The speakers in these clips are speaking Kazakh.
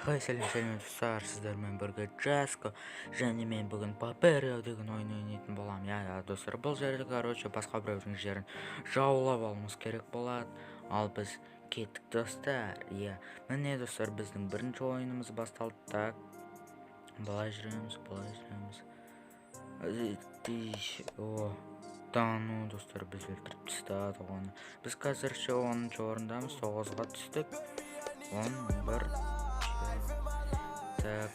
Хай, сәлем, сәлем, достар! Сіздермен бірге Джаско және мен бүгін Паперио деген ойын ойнайтын боламын. Иә, достар, бұл жерде, короче, басқа біреудің жерін жаулап алуымыз керек болады. Ал біз кеттік, достар. Иә, міне, достар, біздің бірінші ойынымыз басталды. Так, былай жүреміз, былай жүреміз. О, да ну, достар, біз өлтіріп тастадық оны. Біз қазірше 10-шы орындамыз, тоғызға түстік. 10, 11. Так,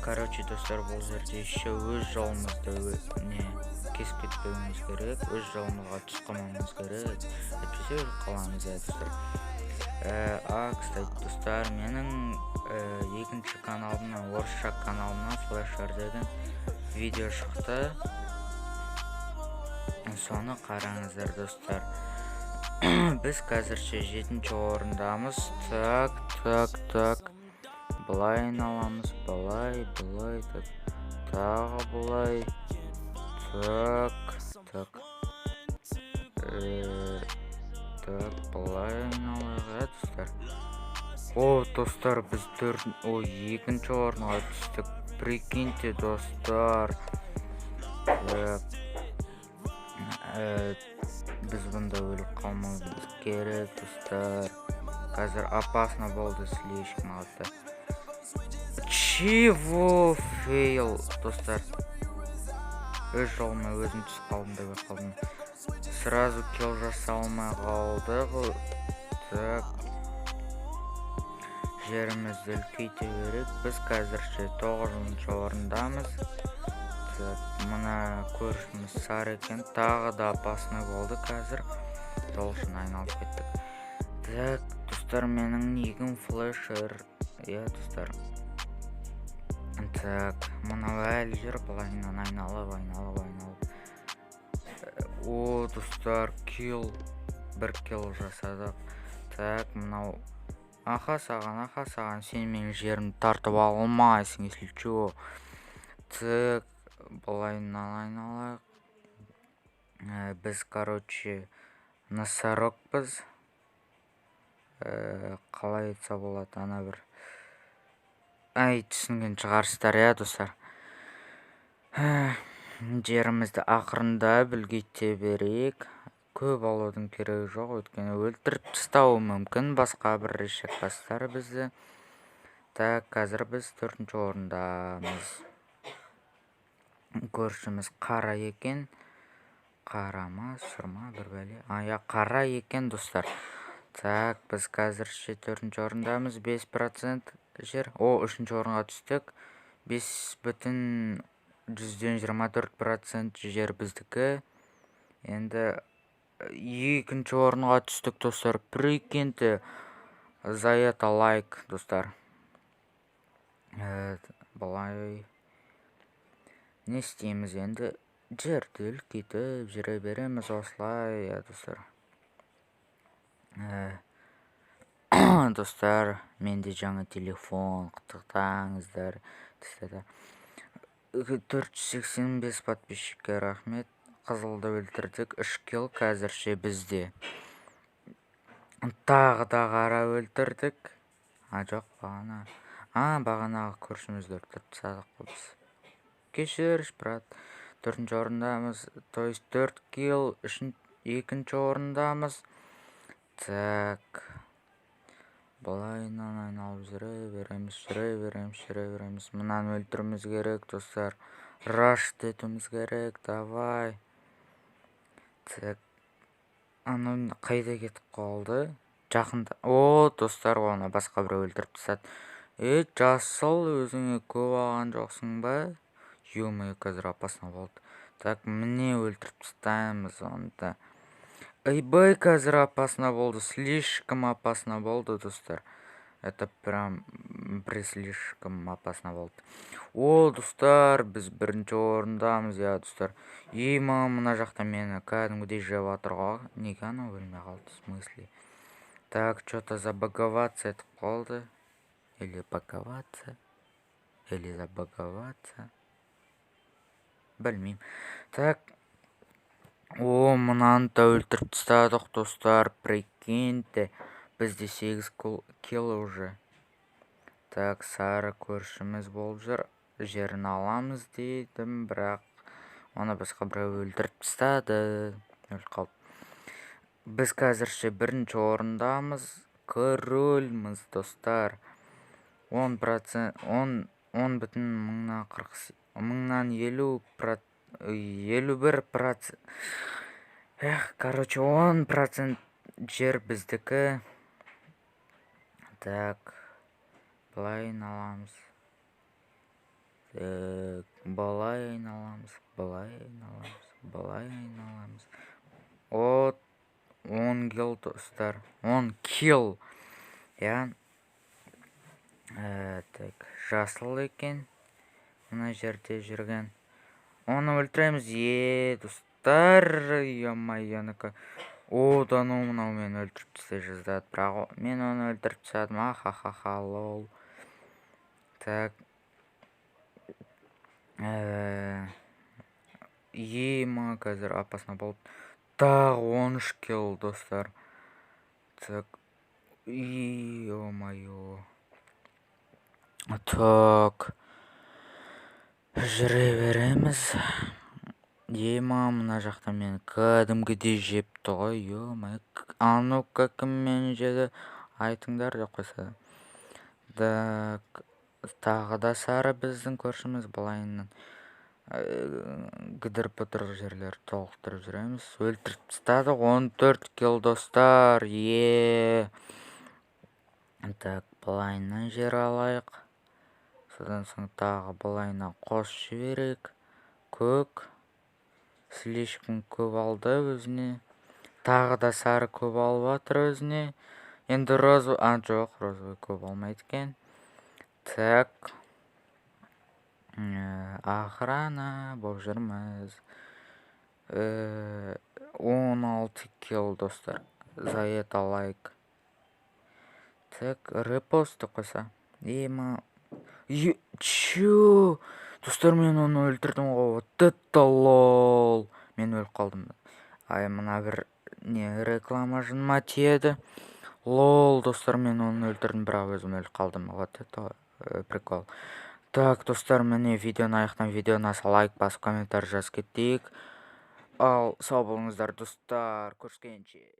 короче, достар, бұл жерде еще өз жолымызды не кесіп кетпеуіміз керек, өз жолымызға түсіп қалмауымыз керек, әйтпесе өліп қаламыз, иә, достар. А, кстати, достар, менің екінші каналымнан, орысша каналымнан Флешер деген видео шықты, соны қараңыздар, достар. Біз қазірше жетінші орындамыз. Так, так, так, былай айналамыз, былай, былай, так, тағы былай, так, так, так, былай айналайық, иә, достар. О, достар, біз төрт, ой, екінші орынға түстік, прикиньте, достар. Так, біз бұнда өліп қалмауымыз керек, достар. Қазір опасно болды слишком қатты. Чего? Фейл, достар, өз жолыма өзім түсіп қалдым деп қалдым. Сразу килл жасай алмай қалдық. Так, жерімізді үлкейте берейік. Біз қазірше тоғызыншы орындамыз. Так, мына көршіміз сары екен, тағы да опасный болды қазір, сол үшін айналып кеттік. Так, достар, менің нигім Флешер, иә, достар. Так, мынау әлі жүр былайынан айналып, айналып, айналып. О, достар, килл, бір килл жасадық. Так, мынау, аха саған, аха саған, сен менің жерімді тартып ала алмайсың, если чё. Так, былайынан айналайық. Біз, короче, носорогпыз. Қалай айтса болады, ана бір, ай, түсінген шығарсыздар, иә, достар. Жерімізді ақырындап үлкейте берейік, көп алудың керегі жоқ, өйткені өлтіріп тастауы мүмкін басқа бір ешекбастар бізді. Так, қазір біз төртінші орындамыз. Көршіміз қара екен, қара ма, сұр ма, бір бәле, а, иә, қара екен, достар. Так, біз қазірше төртінші орындамыз, 5% жер. О, үшінші орынға түстік, 5,24% жер біздікі. Енді екінші орынға түстік, достар, прикиньте. За это лайк, достар. Былай не істейміз енді? Жерді үлкейтіп жүре береміз осылай, иә, достар. Достар, менде жаңа телефон, құттықтаңыздар. 485 подписчикке рахмет. Қызылды өлтірдік, үш килл қазірше бізде. Тағы да қара өлтірдік. А, жоқ, бағана, а, бағанағы көршімізді өлтіріп тастадық қой біз, кешірші, брат. Төртінші орындамыз, то есть төрт килл, үшін екінші орындамыз. Так, былайынан айналып жүре береміз, жүре береміз, жүре береміз. Мынаны өлтіруіміз керек, достар, раш етуіміз керек, давай. Так, анау қайда кетіп қалды? Жақында. О, достар, оны басқа біреу өлтіріп тастады. Е, жасыл, өзіңе көп алған жоқсың ба? Ё-моё, қазір опасно болды. Так, міне, өлтіріп тастаймыз оны. Ойбай, қазір опасно болды, слишком опасно болды, достар. Это прям бір слишком опасно болды. О, достар, біз бірінші орындамыз, иә, достар. Ема, мына жақта мені кәдімгідей жеп жатыр ғой. Неге анау өлмей қалды, в смысле? Так, что-то забаговаться етіп қалды. Или баговаться, или забаговаться, білмеймін. Так, о, мынаны да өлтіріп тастадық, достар, прикиньте. Бізде сегіз килл уже. Так, сары көршіміз болып жүр. Жерін аламыз дедім, бірақ оны басқа біреу өлтіріп тастады. Өліп қалды. Біз қазірше бірінші орындамыз. Корольміз, достар. 10%, 10, 10 бүтін мыңнан 40, мыңнан 50, 51%. Эх, короче, 10% жер біздікі. Так, былай айналамыз. Так, былай айналамыз, былай айналамыз, былай айналамыз. От, 10 килл, достар. 10 килл. Иә. Так, жасыл екен. Мына жерде жүрген. Оны өлтіреміз. Е, достар, ё-моё. О, да ну, мынау мені өлтіріп тастай жаздады. Бірақ мен оны өлтіріп тастадым. Ахахаха, лол. Так. Ема, қазір опасно болды. Тағы 13 килл, достар. Так. Ё-моё. Так. Жүре береміз. Ема, мына жақта мені кәдімгідей жепті ғой, ё-моё. А ну-ка, кім мені жеді? Айтыңдар деп қойса. Так, тағы да сары біздің көршіміз. Былайынан гідір-бұдыр жерлерді толықтырып жүреміз. Өлтіріп тастадық. 14 килл, достар. Е. Так, былайынан жер алайық. Содан соң тағы былайынан қосып жіберейік. Көк слишком көп алды өзіне. Тағы да сары көп алып жатыр өзіне. Енді розовый, а, жоқ, розовый көп алмайды екен. Так. Охрана болып жүрміз. 16 килл, достар. За это лайк. Так, репост деп қойса. Ема. Чё? Достар, мен оны өлтірдім ғой. Вот это лол. Мен өліп қалдым. Ай, мына бір не реклама жыныма тиеді. Лол, достар, мен оны өлтірдім, бірақ өзім өліп қалдым. Вот это прикол. Так, достар, міне, видеоны аяқтан. Видеоны лайк басып, комментарий жазып кетейік. Ал сау болыңыздар, достар, көріскенше.